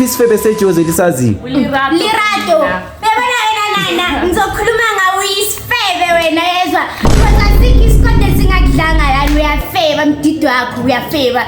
Isifebe sejozi lisaziyo. Lirato. Lirato. Uyabona wena nana, ngizokhuluma ngawe uyisifebe wena yezwa. Because asikho isikole singakudlanga lana uyafeba mdidi wakho uyafeba.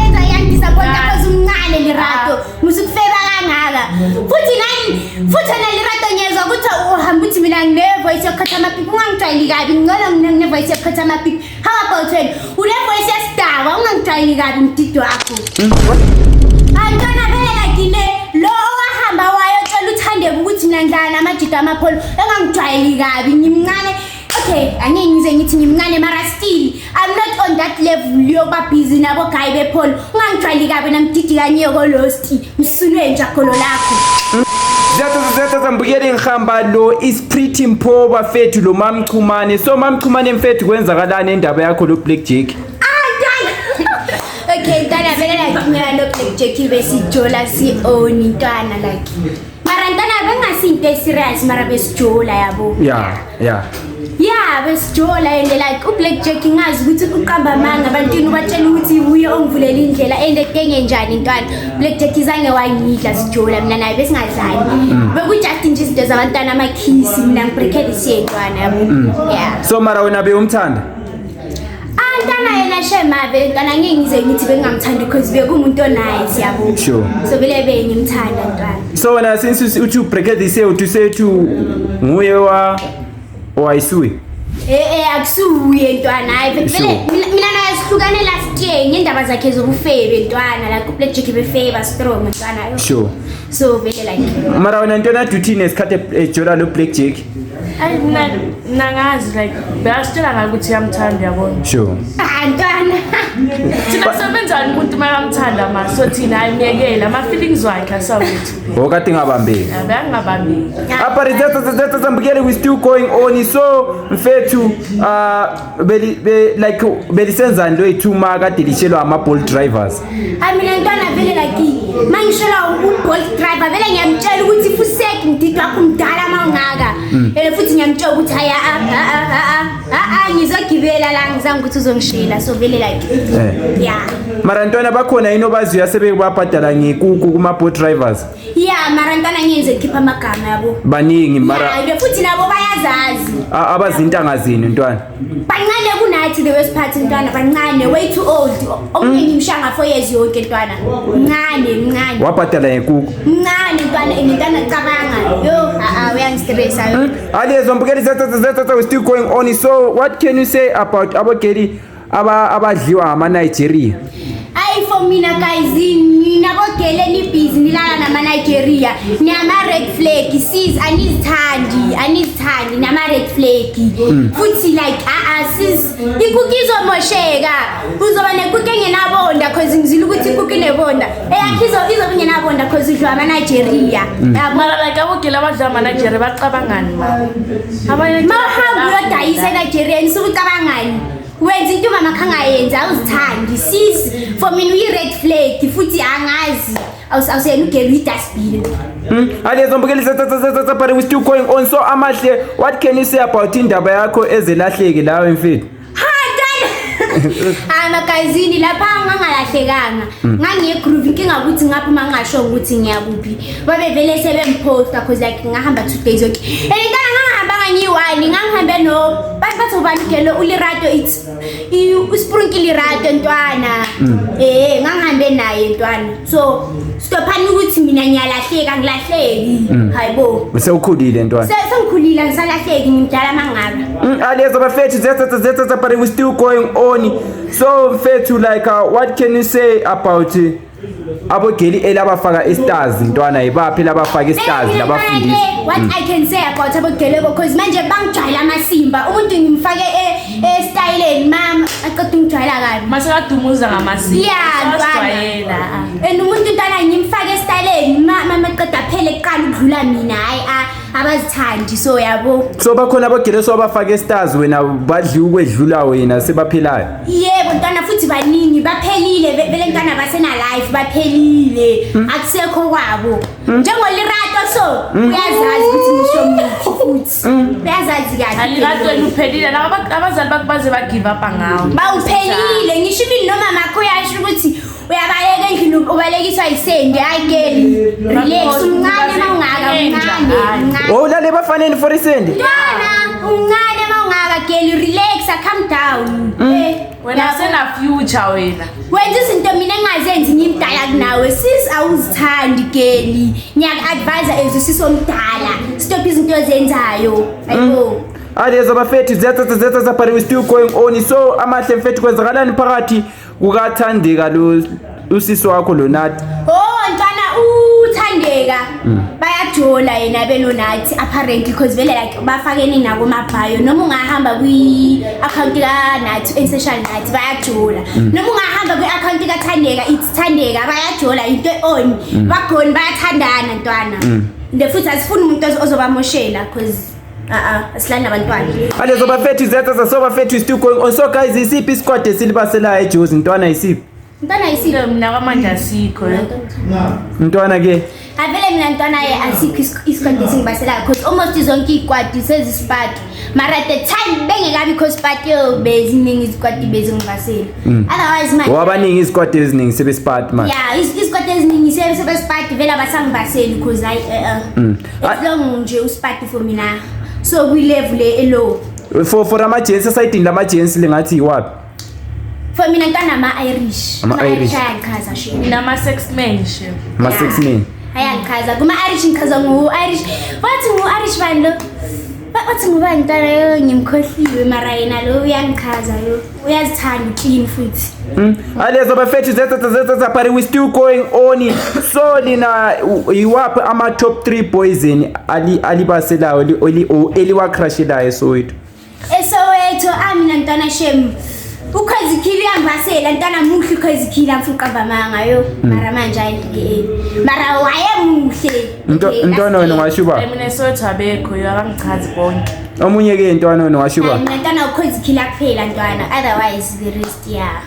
Yenza iyangidisappointa because umncane Lirato. Musukufeba kangaka. Futhi nani futhi wena Lirato ngiyezwa ukuthi uhamba uthi mina ngine voice yokukhatha amapipi ungangijwayeli kabi ngcono ngine voice yokukhatha amapipi. How about wena? Une voice yesidakwa ungangijwayeli kabi mdidi wakho. Antwana vele like lo owahamba wayotshela uThandeka ukuthi mina ngidlala namajita amapholo engangijwayeli kabi ngimncane. Okay, angeke ngize ngithi ngimncane mara still I'm not on that level yokuba busy nabo guy bepholo. Ungangijwayeli kabi namdidi kanyeko lost. Msunwe nje kholo lakho. Ziyathatha mbukeli ngihamba lo is Pretty Mpho bafethu lo Mamchumane. So Mamchumane mfethu kwenzakalani indaba yakho lo Black Jack? Ah, okay, ntwana vele like mina no Black Jackie besijola si-own ntwana like. Mara ntwana bengasinto e-serious mara besijola yabo. Yeah. Yeah, besijola and like uBlack Jack ngazi ukuthi uqamba amanga abantwini ubatshela ukuthi uye ongivulela indlela and ekutenge njani ntwana. Black Jack zange wangidla sijola mina naye besingadlali. Beku-just nje izinto zabantwana amakhisi mina ngibreake this year ntwana yabo. Yeah. So mara wena bewumthanda? Ah, ntwana yena shema vele ntwana ngeke ngize ngithi bengingamthandi because bekuwumuntu o-nice yabo. Sure. So vele bengimthanda ntwana. So wena since uthi ubreake this year uthi sethu nguye wa owayisuye. Eh akusuye ntwana hayi vele mina naye sihlukane last year ngendaba zakhe zobufebe ntwana like uBlack Jack befeba strong ntwana yo. Sure. So vele like Mara wena ntona uthini esikhathi ejola lo Black Jack? Ayi mina mina ngazi like bekasitshela ngayo ukuthi uyamthanda yabona. Sure. Ah ntwana. Thina sebenzani umuntu makamthanda ma so thina hayi myekele ama feelings wakhe asawethu. Okade ngabambeki. Bekangabambeki. Apha zetha mbukeli we still going on so mfethu beli be, like belisenzani lo ithuma kade lishelwa ama Bolt drivers. Hayi mina ntwana vele like mangishola u-Bolt driver vele ngiyamtshela ukuthi fusek mdidi wakho mdala mawungaka. And futhi ngiyamtshela ukuthi hayi a a a a ngizogibela la ngizange ukuthi uzongishela so vele like yeah. Mara ntwana bakhona yini obaziyo asebebabhadala ngekuku kuma Bolt drivers? Yeah, mara ntwana ngiyenze khipha amagama yabo. Baningi mara Yeah, futhi nabo bayazazi. Abazintanga zini ntwana. Bancane kunathi the worst part ntwana bancane way too old. Omunye ngimshanga 4 years yonke ntwana. Mncane mncane. Wabhadala ngekuku. Mncane ntwana ngintwana cabanga. Yo, a a uyangistressa yo. Alezo mbukeli zetha we still going on so what can you say about abogeli abadliwa ama Nigeria? Ayi for mina guys nina bogele ni busy nilala nama Nigeria. Niyama red flag sis anizithandi anizithandi nama red flag. Futhi like a a sis ikuki izomosheka. Uzoba nekuki engenabonda cause ngizile ukuthi ikuki inebonda. Eyakhe izobe ingenabonda cause udliwa ama Nigeria. Yabo. Mara like abogela abadla ama Nigeria bacabangani ma. Abanye Mawuhamba uyodayisa eNigeria nisuke ucabangani? Wenza into mama khangayenza awuzithandi sis for mina uyi red flag futhi angazi awusena ugela uyi-dustbin. Alezo mbukeli zetha but we still going on so amahle what can you say about indaba yakho ezelahleke lawe mfethu? Ha ntwana. Hayi magazini lapha ngangalahlekanga. Ngangiye groove inkinga ukuthi ngaphuma ngingasho ukuthi ngiyakuphi. Babe vele sebemposta cause like ngahamba 2 days okay. And ntwana ngangahamba ngiyi-one ngangihambe no bathi bathi ubani ugelo uLerato it's uSprunki Lerato ntwana. Ngangihambe naye ntwana. So stophani ukuthi mina ngiyalahleka ngilahleki. Hayibo. Sewukhulile ntwana. Sengikhulile ngisalahleki ngimdala mangaka. Alezo bafethu zetha but we still going on so mfethu like what can you say about abogeli elabafaka istars ntwana yibaphi labafaka istars labafundisi? What I can say about abogeleko cause manje bangijwayela amasimba umuntu ngimfake e-styleni mama aqeda ungijwayela kabi. Masekadumuza ngamasimba. Yeah, Sasijwayela. And umuntu ntwana ngimfake e-styleni mama aqeda phele kuqala ukudlula mina hayi abazithandi so yabo. So bakhona abogele so abafaka istars wena badliwa ukwedlula wena sebaphilayo. Yebo ntwana futhi baningi baphelile vele ntwana basena life baphelile akusekho kwabo. NjengoLerato so uyazazi ukuthi ngisho muphi futhi. Uyazazi kahle. Alirato luphelile laba abazali bakho baze ba give up ngawo. Bawuphelile ngisho even noma makho uyasho ukuthi Uyabaleka endlini, ubalekiswa yisende. Hayi girl, relax, umncane mawungaka, umncane, umncane. Oh, ulale bafaneni for isende. Ntwana, umncane mawungaka girl, relax, calm down. Eh, Wena yabo. sena future wena. Wenza izinto mina engingazenzi, ngimdala kunawe. Sis, awuzithandi girl. Ngiyaku-advise as usisi omdala, stop izinto ozenzayo, ayibo. Alezo bafethu, ziyathatha ziyathatha, but we still going on. So Amahle mfethu, kwenzakalani phakathi kukaThandeka lo usisi wakho lo Nathi? Oh ntwana, uThandeka bayajola yena benoNathi apparently, because vele like bafakene nakomabhayo. Noma ungahamba kwi-akhawunti kaNathi, Essential Nathi, bayajola. Noma ungahamba kwi-akhawunti kaThandeka, it's Thandeka, bayajola, into on bagoni, bayathandana ntwana. And futhi asifuni umuntu ozobamoshela, because a-a asilani nabantwana. Alezo bafethu, ziyathatha. So bafethu, we still going on. So guys, isiphi isikwadi esilibaselayo eJozi ntwana, isiphi? Ntwana, isiphi? Mina kwamanje asikho. Ntwana ke? Avele mina ntwana ye asikho isikwadi esingibaselayo, because almost zonke iy'kwadi sezispati, mara at the time bengekabikho spati, yo, beziningi izikwadi bezingibasela. Otherwise manje Wabaningi izikwadi eziningi sebesipati manje. Ya, izikwadi eziningi sebespati, vele abasangibaseli, because hayi, as long nje uspati for mina, so kwi-level e-low. For ama-gents, esayidini lama-gents lingathi iwaphi? For mina ntwana, ama-Irish. Ama-Irish. Ayangichaza she. Mina ama-sex men she. Ama-six men. Ayangichaza. Kuma-Irish ngichaza ngu-Irish, wathi ngu-Irish bani lo? Wathi ngubani ntwana yo, ngimkhohliwe, mara yena lo uyangichaza yo, uyazithanda, clean futhi. Alezo bafethu, ziyathatha ziyathatha, but we still going on. So lina iwaphi ama-top 3 boys eni alibaselayo eliwacrushelayo eSoweto? ESoweto, amina ntwana shem, uKhwezikhile uyangibasela ntwana, muhle uKhwezikhile, amfuna uqamba amanga yo, mara manje hayi, mara wayemuhle. Ntwana wena ungasho uba? Mina eSoweto abekho yo, abangichazi bonke. Omunye ke ntwana wena ungasho uba? Hayi, mina ntwana uKhwezikhile kuphela ntwana, otherwise the rest, yeah.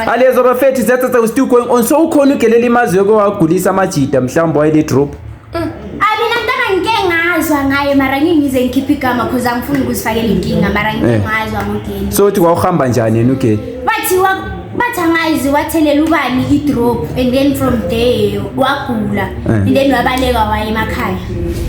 Alezo bafethu, ziyathatha, we still going on. So ukhona ugelela imazwe wagulisa amajida, mhlawumbe wayele drop? Mina ntwana ngike ngazwa ngaye, mara ngingize ngikhiphe igama cause angifuni ukuzifakela inkinga, mara ngike ngazwa ngogeli. So uthi wawuhamba njani yena ugele? Bathi angazi wathelela ubani i-drop, and then from there wagula. And then wabaleka waya emakhaya.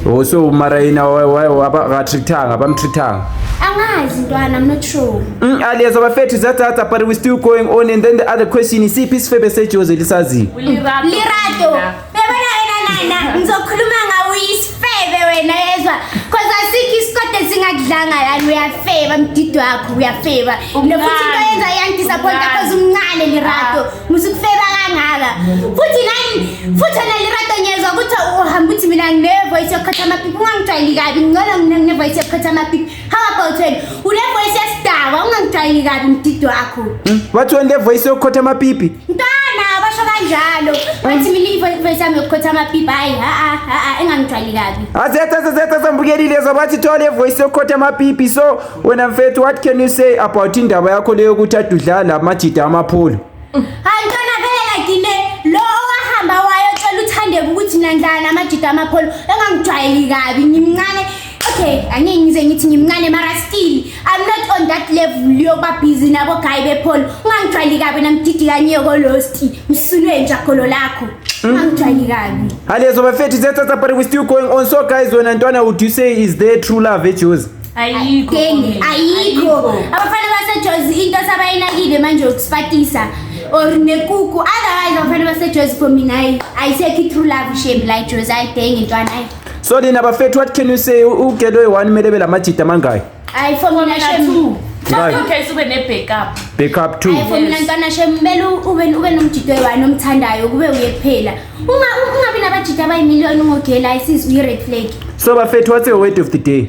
Oh, so mara yena akatreatanga, abamtreatanga? Angazi ntwana, I'm not sure. Alezo bafethu, ziyathatha, but we still going on. And then the other question, isiphi isifebe seJozi lisaziyo? Ulirato. Lirato, uyabona wena nana, ngizokhuluma ngawe, uyisifebe wena, yezwa, cause asikho isikode singakudlanga lana. Uyafeba mdidi wakho, uyafeba. Umncane. Nofuthi into yenza iyangidisappointa Umncane. cause umncane Lirato, musukufeba kangaka. Futhi nani, futhi wena Lirato, ngiyezwa ukuthi uhamba uthi mina ngine-voice yokukhotha amapipi. Ungangijwayeli kabi, ngcono ngine-voice yokukhotha amapipi. How about wena une-voice yesidakwa? Ungangijwayeli kabi mdidi wakho. Bathi wena le voice yokukhotha amapipi? Ntwana, basho kanjalo, bathi mina i-voice yami yokukhotha amapipi. Hayi, ha ha, engangijwayeli kabi. Aziyathatha ziyathatha, mbukelile zo, bathi thola le voice yokukhotha amapipi. So wena mfethu, what can you say about indaba yakho leyo yokuthi ade udlala amajida amapholo? Hayi ntwana, vele like ne lo owahamba wayotshela uThandeka ukuthi mina ngidlala namajida amapholo, engangijwayeli kabi, ngimncane. Okay, angeke ngize ngithi ngimncane, mara still I'm not on that level yokuba busy nabo guy bepholo. Ungangijwayeli kabi namdidi kanyeko lost msunwe njakholo lakho, ungangijwayeli kabi. Alezo bafethu, ziyathatha, but we still going on. So guys, wena ntwana, would you say is there true love eJozi? Ayikho. Genge, ayikho. Abafana baseJozi into sabayinakile manje ukusipatisa or nekuku. Otherwise abafana baseJozi for mina hayi, ayisekho i-true love shame la eJozi, ayidenge ntwana, hayi. So nina bafethu, what can you say, ugelo oyi-one kumele belamajida mangaki? Hayi, for mina Mina shem. two. Just Right. in case ube ne-backup. Backup two. Hayi, for mina Yes. ntwana shem, kumele ube nomjido oyi-one omthandayo, kube uye kuphela. Ungabi nabajida abayimiliyoni ungogela, ayisizi, uyi-red flag. So bafethu, what's your word of the day?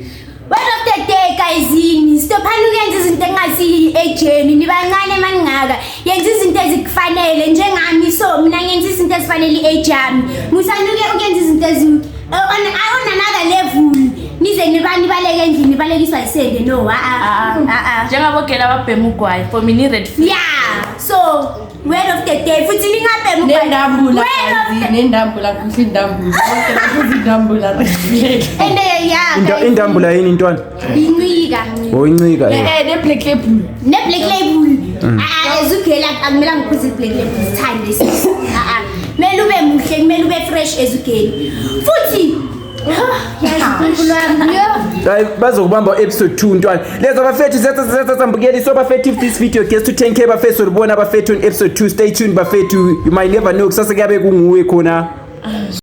Word of the day, guyzini, stophani ukuyenza izinto engasiyi-ejeni. Nibancane maningaka, yenza izinto ezikufanele njengami. So mina ngenza izinto ezifanele i-age yami. Musanuke ukuyenza izinto ezi on another level, nize nibaleke endlini, nibalekiswa isende. No, a-a, a-a. Njengabogela ababhema ugwayi, for mina i-red flag. Yeah, so word of the day, futhi ningabhemi ugwayi. Nendambula. Word of the Nendambula, kuhle indambula. Bonke lapho indambula, red flag. And yeah, guys, Indambula yini ntwana? Incika. Oh, incika. Eh, ne-black label. Ne-black label. Ah, as ugirl akumelanga uphuze i-black label, zithande sis. Ah, kumele ube muhle, kumele ube fresh as ugirl. Futhi yazi uNkulunkulu wami, yo. Hayi, bazokubamba episode 2, ntwana. Lezo bafethu, zetha mbukeli. So bafethu, if this video gets to 10K, bafethu, solibona bafethu on episode 2. Stay tuned, bafethu. You might never know, kusasa kuyabe kunguwe khona.